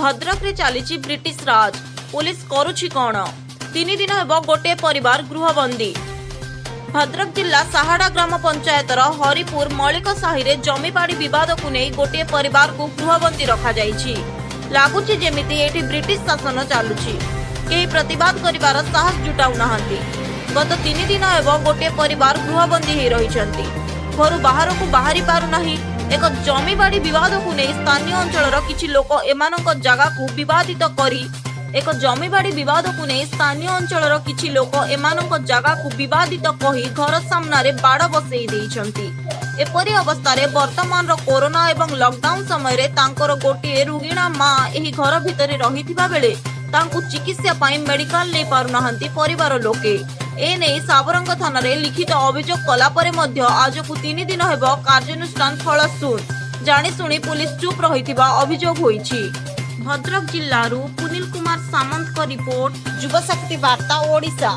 ଭଦ୍ରକରେ ଚାଲିଛି ବ୍ରିଟିଶ ରାଜ, ପୋଲିସ କରୁଛି କଣ? 3 ଦିନ ହେବ ଗୋଟିଏ ପରିବାର ଗୃହବନ୍ଦୀ। ଭଦ୍ରକ ଜିଲ୍ଲା ସାହାଡ଼ା ଗ୍ରାମ ପଞ୍ଚାୟତର ହରିପୁର ମଳିକ ସାହିରେ ଜମିବାଡ଼ି ବିବାଦକୁ ନେଇ ଗୋଟିଏ ପରିବାରକୁ ଗୃହବନ୍ଦୀ ରଖାଯାଇଛି। ଲାଗୁଛି ଯେମିତି ଏଠି ବ୍ରିଟିଶ ଶାସନ ଚାଲୁଛି। କେହି ପ୍ରତିବାଦ କରିବାର ସାହସ ଜୁଟାଉନାହାନ୍ତି। ଗତ 3 ଦିନ ହେବ ଗୋଟିଏ ପରିବାର ଗୃହବନ୍ଦୀ ହେଇ ରହିଛନ୍ତି। ଘରୁ ବାହାରକୁ ବାହାରି ପାରୁନାହିଁ। ଏକ ଜମିବାଡ଼ି ବିବାଦକୁ ନେଇ ସ୍ଥାନୀୟ ଅଞ୍ଚଳର କିଛି ଲୋକ ଏମାନଙ୍କ ଜାଗାକୁ ବିବାଦିତ କରି ଏକ ଜମିବାଡ଼ି ବିବାଦକୁ ନେଇ ସ୍ଥାନୀୟ ଅଞ୍ଚଳର କିଛି ଲୋକ ଏମାନଙ୍କ ଜାଗାକୁ ବିବାଦିତ କହି ଘର ସାମ୍ନାରେ ବାଡ଼ ବସେଇ ଦେଇଛନ୍ତି। ଏପରି ଅବସ୍ଥାରେ ବର୍ତ୍ତମାନର କରୋନା ଏବଂ ଲକଡାଉନ ସମୟରେ ତାଙ୍କର ଗୋଟିଏ ରୁଗିଣା ମା ଏହି ଘର ଭିତରେ ରହିଥିବା ବେଳେ ତାଙ୍କୁ ଚିକିତ୍ସା ପାଇଁ ମେଡିକାଲ ନେଇ ପାରୁନାହାନ୍ତି ପରିବାର ଲୋକେ। ଏ ନେଇ ସାବରଙ୍ଗ ଥାନାରେ ଲିଖିତ ଅଭିଯୋଗ କଲା ପରେ ମଧ୍ୟ ଆଜକୁ 3 ଦିନ ହେବ କାର୍ଯ୍ୟାନୁଷ୍ଠାନ ଫଳ ଶୂନ। ଜାଣିଶୁଣି ପୋଲିସ ଚୁପ୍ ରହିଥିବା ଅଭିଯୋଗ ହୋଇଛି। ଭଦ୍ରକ ଜିଲ୍ଲାରୁ ପୁନିଲ କୁମାର ସାମନ୍ତଙ୍କ ରିପୋର୍ଟ, ଯୁବଶକ୍ତି ବାର୍ତ୍ତା ଓଡ଼ିଶା।